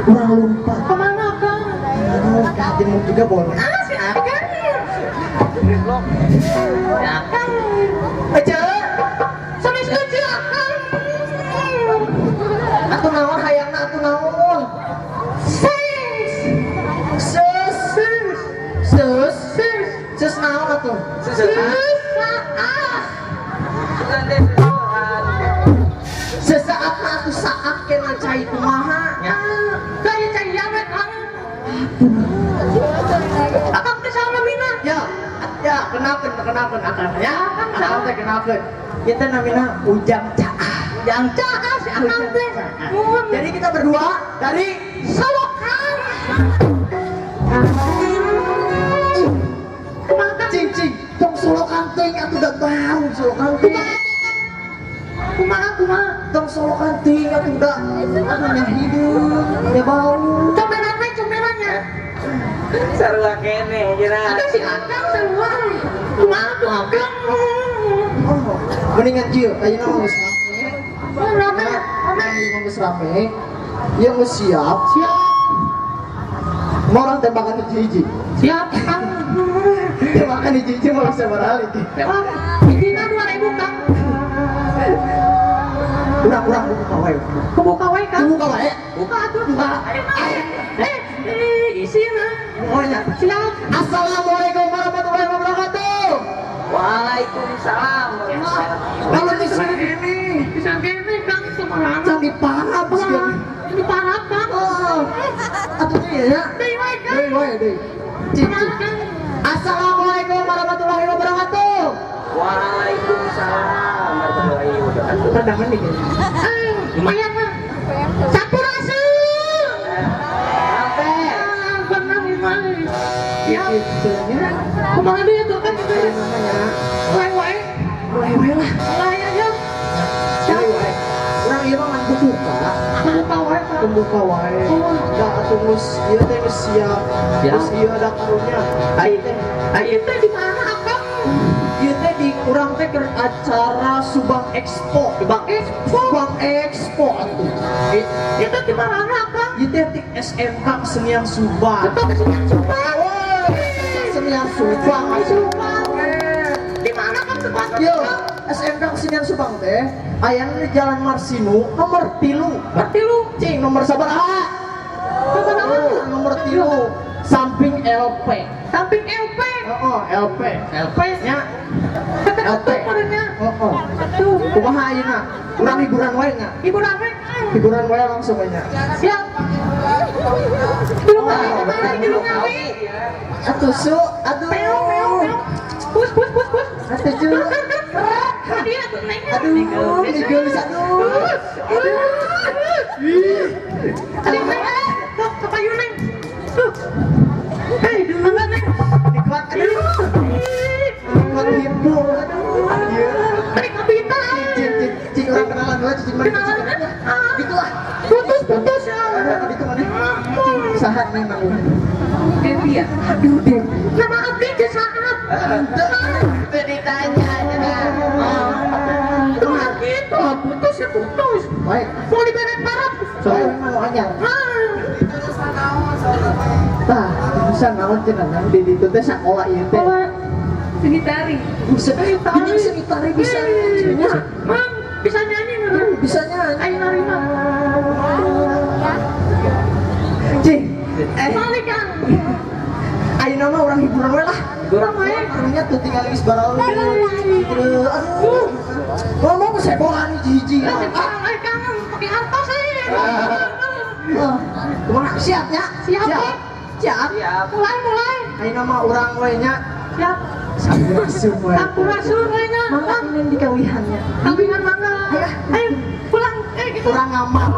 Urang lompat. Kemana, Kang? Aduh, hatimu juga boleh. Ah, si Akang. Si Akang. Ece, Sanes Ece, Akang. Atuh naon hayangna, atuh naon? Ses. Ses, Ses. ses, Ses. Ses naon atuh? Sesaat. Sesaat mah atuh saat kena cai kumaha? Ya. Cai cai ya we, Kang. Akang teh saha namina? Ya, ya, kenalkeun, kenalkeun akang ya. Akang teh kenalkeun. Ieu teh namina Ujang Caah. Ujang Caah si Akang teh. Muhun. Jadi kita berdua dari Solokan. Kumaha, Kang? Cing cing, tong solokan teuing atuh, da bau solokan teuing. Kumaha, kumaha? Tong solokan teuing atuh, da atuh nya hideung, nya bau. Comberan we, comberannya. Sarua keneh cenah. Ada si Akang sarua. Kumaha tuh, Akang? Oh, mendingan kieu, ayeuna mah geus rame. Oh, rame, rame. Ayeuna mah geus rame. Ieu geus siap. Siap. Mau orang tembakan hiji-hiji. Siap, Kang. Tembakan hiji-hiji mau bisa beralih. Hijina 2000, Kang. Urang-urang buka wae. Kebuka wae, Kang. Buka wae. Buka atuh. Buka. Ayo, eh, eh, isina. Oh ya. Siap. Assalamualaikum warahmatullahi wabarakatuh. Waalaikumsalam. Kalau di sini Bisa kene, Kang, kumaha? Can diparab sih. Ini parah, Kang. Oh. Atuh teh ya. Deui wae, Kang. Deui wae deui. Cing, Kumaha, cing. Kang? Assalamualaikum warahmatullahi wabarakatuh. Waalaikumsalam warahmatullahi wabarakatuh. Rada mending ya. Eh, lumayan mah. Sampurasun. Sampai. Ah, benar ini. Siap. Gitu nya. Kumaha deui atuh, Kang, gitu ya? Namanya Mulai wae. mulai wae lah. Mulai aja. Mulai wae. Urang ieu mah ngan buka. Buka wae, Kang. Pembuka wae. Da atuh geus ieu teh geus siap. Siap. Geus ieu ada karunya. Ai teh, Ai teh di mana, Akang? Ieu teh di urang teh keur acara Subang Expo. Subang Expo. Subang Expo atuh. Ieu teh di mana, Akang? Ieu teh di SMK Kesenian Subang. Tetap Kesenian Subang. Woi, Kesenian Subang. Subang. Di mana, Kang, tempatnya? Yo, SMK Kesenian Subang teh ayana di Jalan Marsinu nomor 3. Nomor 3. Cing, nomor sabaraha? Sabaraha? Oh, nomor 3 samping LP. Samping LP. Oh, LP. LP Nya. LP. LP. Oh, oh. Aduh, Kumaha ayeuna? Urang hiburan wae nya. Hiburan wae. Hiburan wae langsung wae nya. Siap. Tilu kali kemarin, tilu kali. Atuh su, atuh. Peo, peo, peo. Pus, pus, pus, pus. Atuh cu. Dia tuh neng. Aduh, ini geulis atuh. Aduh. Aduh, neng. Tuh, kepayu neng. Tuh. Hei, mangga neng. Nikmat aduh. Nikmat hibur aduh. Ieu. Tarik kabita. Cing, cing, cing, urang kenalan dulu, cing, mana, cing, Kenalan. mana. Gitu lah. Putus, putus ya. Aduh, itu mana? Cing, saha neng namanya? Devi ya? Aduh, Devi. Nama abdi Cesaat. Itu ditanya cenah. Tuh gitu, putus ya putus. Baik. Mau diberet parah. Soalnya mau anyar. Ah. Tah, bisa naon cenah nang di ditu teh sakola ieu teh. Seni tari. Bisa tari, seni tari bisa. Nya, Mang, bisa nyanyi nggak? Bisa nyanyi. Ayo nari, Mang. Cing, eh, Balik, Kang. Ayeuna mah urang hiburan we lah. Hiburan wae. Karunya tuh tinggal geus baraul. Aduh, aduh. Ngomong sebohan hiji-hiji. Eh, Kang, eh, Kang, pakai artos eh. Ah, kumaha siapnya? Siap, Siap. eh. Siap. Siap. Mulai, mulai. Ayeuna mah urang we nya. Siap. Sampurasun we. Sampurasun we nya. Mangga ini di kawihannya. Kawihan mangga. Ayo. Ayo, pulang. Eh, gitu. Urang ngamal.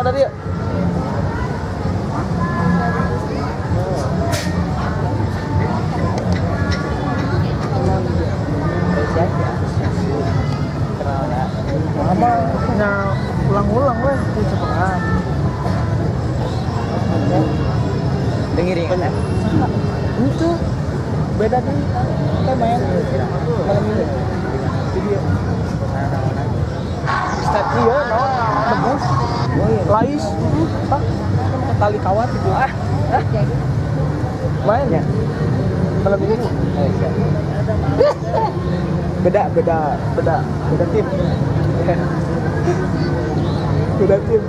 Kada dieu. Mama nya ulang-ulang weh ku cepengan. Dengerin kan? Itu beda deh. Kita main malam ini. Jadi Step ieu naon bagus. Lais, apa? Tali kawat gitu. Ah. Main ya? Malam minggu. Beda, beda, beda, beda tim. Beda tim.